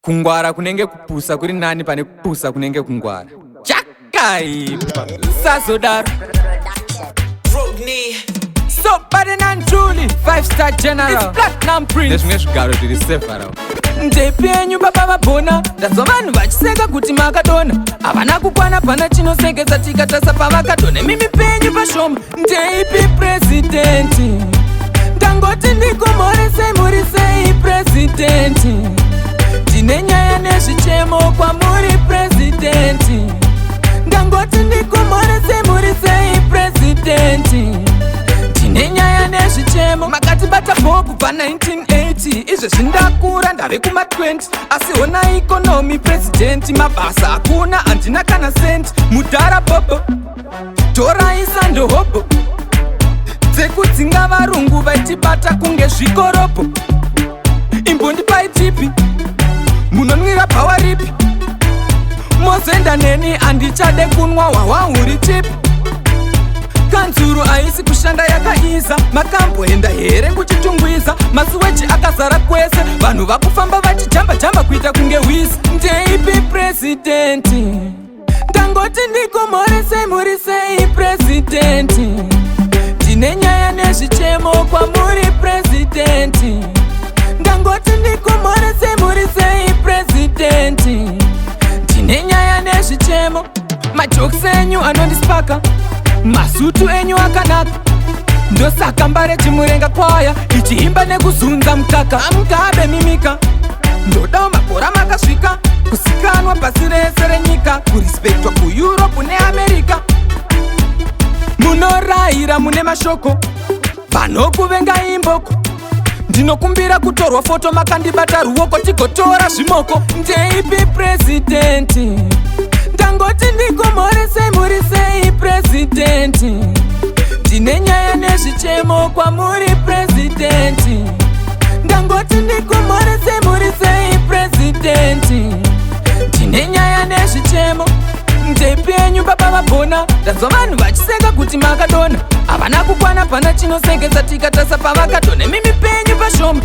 Kungwara kunenge kupusa kuri nani pane kupusa kunenge kungwara. Chakaipa. Sazodaro. Rodney. So bad and truly, 5-star general. It's Platinum Prince. Nezvimwe zvigaro zviri several. Ndepi yenyu baba vabhona, ndanzwa vanhu vachiseka kuti makadona. Havana kukwana pana chinosekesa tikatasa pavakadona. Mimi penyu pashoma, ndeipi president? Ndangoti ndikumhoresei muri sei president? Ndine nyaya nezvichemo kwamuri president. Ndangoti ndikumhoresei muri sei president? Ndine nyaya nezvichemo. Makatibata bho kubva 1980, izvezvi ndakura ndave kuma20, asi hona economy president, mabasa hakuna, handina kana cent. Mudhara bobo, torai sando hobho dzekudzinga varungu vaitibata kunge zvikorobho. Imbondipai tipi, munonwira bhawa ripi? Mozoenda neni, handichade kunwa hwahwa huri cheap. Kanzuru haisi kushanda, yakaiza. Makamboenda here kuChitungwiza? Masewage akazara kwese, vanhu vakufamba vachijamba-jamba kuita kunge hwizi. Ndeipi president? Ndangoti ndikumhoresei muri sei president? Ndine nyaya nezvichemo kwamuri president. Ndangoti ndikumhoresei muri sei president? Ndine nyaya nezvichemo. Majokes enyu anondispaka, masutu enyu akanaka, ndosaka mbare chimurenga kwaya ichiimba nekuzunza mukaka. Amugabe mimika, ndodawo makora makasvika kuzikanwa pasi rese renyika, kurespektwa kuEurope neAmerica. Munorayira mune mashoko, vanokuvenga imboko. Ndinokumbira kutorwa foto makandibata ruoko, tigotora zvimoko. Ndeipi president? Ndangoti ndikumhoresei muri sei president? Ndine nyaya nezvichemo kwamuri president. Ndangoti ndikumhoresei muri sei president? Ndine nyaya nezvichemo. Ndepi yenyu baba vabhona? Ndanzwa vanhu vachiseka kuti makadona. Havana kukwana pana chinosekesa tikatasa pavakadona. Mimi penyu pashoma.